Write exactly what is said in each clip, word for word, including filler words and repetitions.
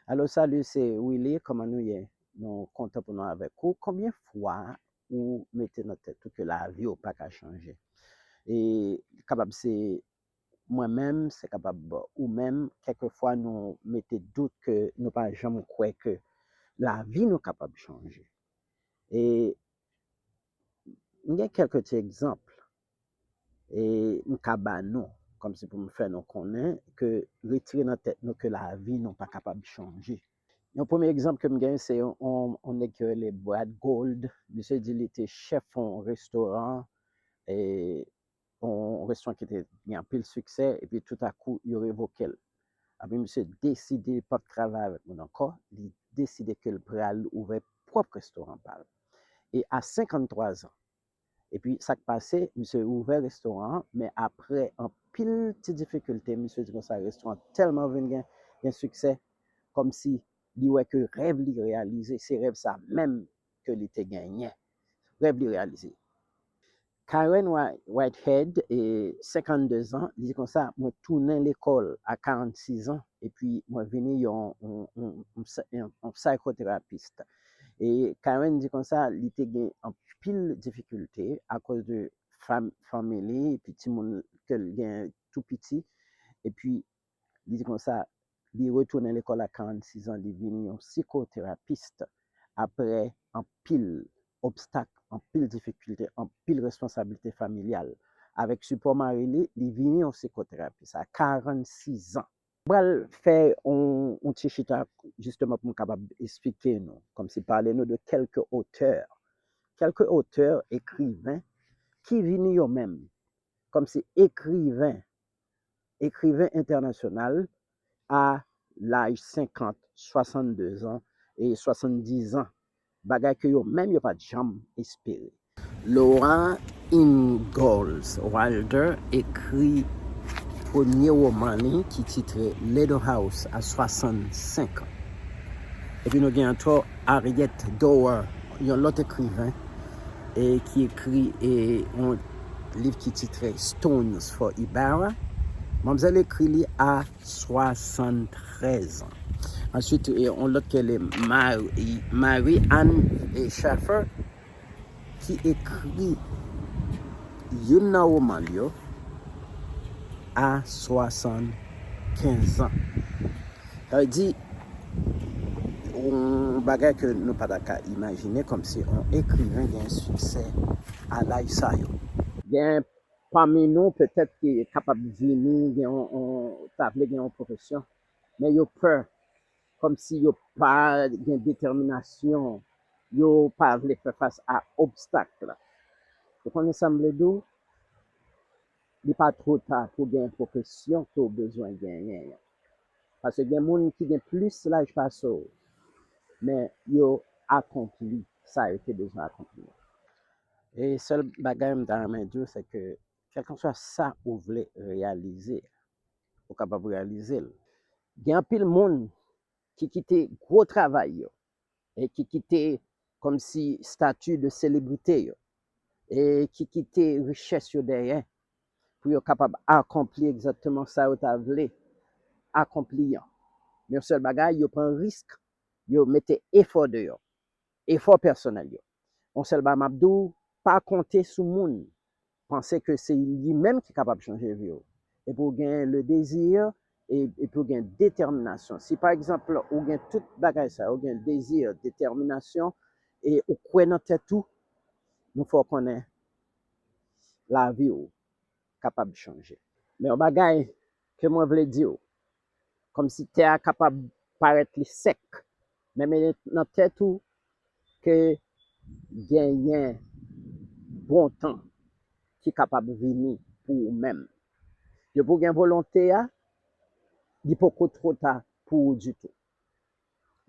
Alo, salut, se Willy. Kòman nou ye? Nou kontan pou nou avèk ou. Konbyen fwa ou mete nan tèt ou ke lavi w pa ka chanje? E kapab se mwen menm, se kapab ou menm, kèlkefwa nou mete dout ke nou pa janm kwè ke lavi nou kapab chanje. E m gen kèlke ti egzanp e m ka ba nou, kòmsi pou m fè nou konnen ke retire nan tèt nou ke lavi nou pa kapab chanje. Yon premye egzanp ke m gen, se yon, yon, yon nèg ki rele Brad Gold. Misye di li te chèf yon restoran, e yon restoran ki te gen anpil siksè, epi toutakou, yo revoke l. Epi misye deside li p ap travay avèk moun ankò, li deside ke l pral ouvè pwòp restoran pa l. E a senkanntwa zan, epi sa k pase, misye ouvè restoran an, men apre anpil ti difikilte, misye di konsa restoran tèlman vin gen, gen siksè, kòmsi li wè ke rèv li reyalize, se rèv sa menm ke li te genyen. Rèv li reyalize. Karen Whi- Whitehead, e senkanndezan, li di konsa, mwen tounen lekòl a karannsizan, epi mwen vini yon, yon, yon, yon psy- yon, yon psychotherapist. E Karen di konsa, li te gen anpil difikilte akoz de fam- fanmi li, epi timoun ke l gen tou piti. Epi, li di konsa, li retounen lekòl a karannsizan, li vini yon psikoterapis apre anpil obstak, anpil difikilte, anpil responsablite familyal. Avèk sipò mari li, li vini yon psikoterapis a karannsizan. Mwen pral fè yon, yon ti chita, jisteman, pou m kapab esplike nou, kòmsi pale nou de kèlke otè. Kèlke otè, ekriven, ki vini yo menm, kòmsi ekriven, ekriven entènasyonal, a laj senkant, swasanndezan e swasanndizan, bagay ke yo menm yo pa t janm espere. Laura Ingalls Wilder ekri premye woman li ki titre Little House a swasannsenk an. Epi nou gen ankò Harriet Doerr, yon lòt ekriven, e ki ekri e yon liv ki titre Stones for Ibarra. Manmzèl ekri li a swasanntrèz an. Answit, e yon lòt ki rele Mary, Mary Ann e Shaffer, ki ekri youn nan woman l yo a swasannkenz an. Sa vle di, yon bagay ke nou pa ta ka imajine, kòmsi yon ekriven gen siksè a laj sa yo. Gen pami nou, petèt, ki kapab vini, gen yon, yon, ta vle gen yon pwofesyon, men yo pè, kòmsi yo pa gen detèminasyon, yo pa vle fè fas a obstak la. Ou konnen sa m vle di w? Li pa twò ta pou gen pwofesyon ke w bezwen genyen an. Paske gen moun ki gen plis laj pase w, men yo akonpli sa yo te bezwen akonpli. E sèl bagay m ta renmen di w, se ke kèlkanswa sa ou vle reyalize, ou kapab reyalize l. Gen anpil moun ki kite gwo travay yo, e ki kite kòmsi stati de selebrite yo, e ki kite richès yo dèyè, pou yo kapab akonpli egzakteman sa yo ta vle akonpli an. Men yon sèl bagay, yo pran risk, yo mete efò deyò, efò pèsonèl yo. Yon sèl bagay m ap di w, pa konte sou moun, panse ke se li menm ki kapab chanje vi w. Epi w gen le désir, e, epi w gen detèminasyon. Si, pa egzanp, ou gen tout bagay sa yo, ou gen dezi, detèminasyon, e ou kwè nan tèt ou, nou fè w konnen lavi w kapab chanje. Men yon bagay ke mwen vle di w, kòmsi tè a kapab parèt li sèk, men mete nan tèt ou ke genyen bon tan ki kapab vini pou ou menm. Depi w gen volonte a, li poko twò ta pou ou ditou.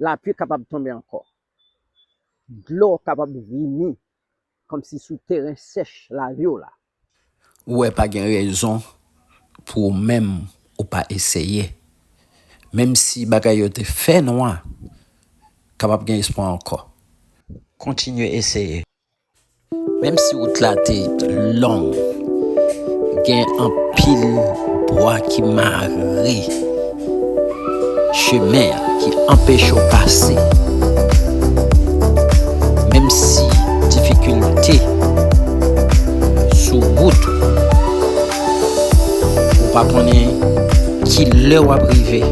Lapli kapab tonbe ankò. Dlo kapab vini kòmsi sou teren sèch lavi w la. Ou wè, pa gen rezon pou ou menm ou pa eseye. Menm si bagay yo te fè nwa, kapab gen espwa ankò. Kontinye eseye. Menm si wout la te long, gen anpil bwa ki mare chemen an. ki anpeche w pase. Menm si difikilte sou wout ou, ou pa konnen ki lè w ap rive.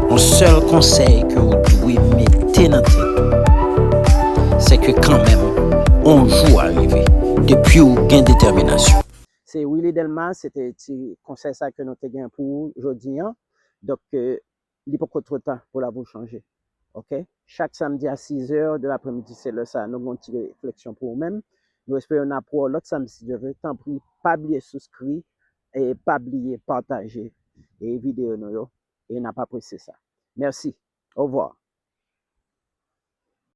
Yon sèl konsèy ke w dwe mete nan tèt ou, se ke kanmenm, yon jou a rive, depi w gen detèminasyon. Se Willy Delmas, se te ti konsèy sa ke nou te gen pou ou jodi an. Donk, li poko twò ta pou lavi w chanje. Oke? Chak samdi a sizè de lapremidi, se lè sa nou gen yon ti refleksyon pou ou menm. Nou espere n ap wè w lòt samdi, si Dye vle. Tanpri, pa bliye souskri e pa bliye pataje e videyo nou yo. E n ap apresye sa. Mèsi. Ovwa.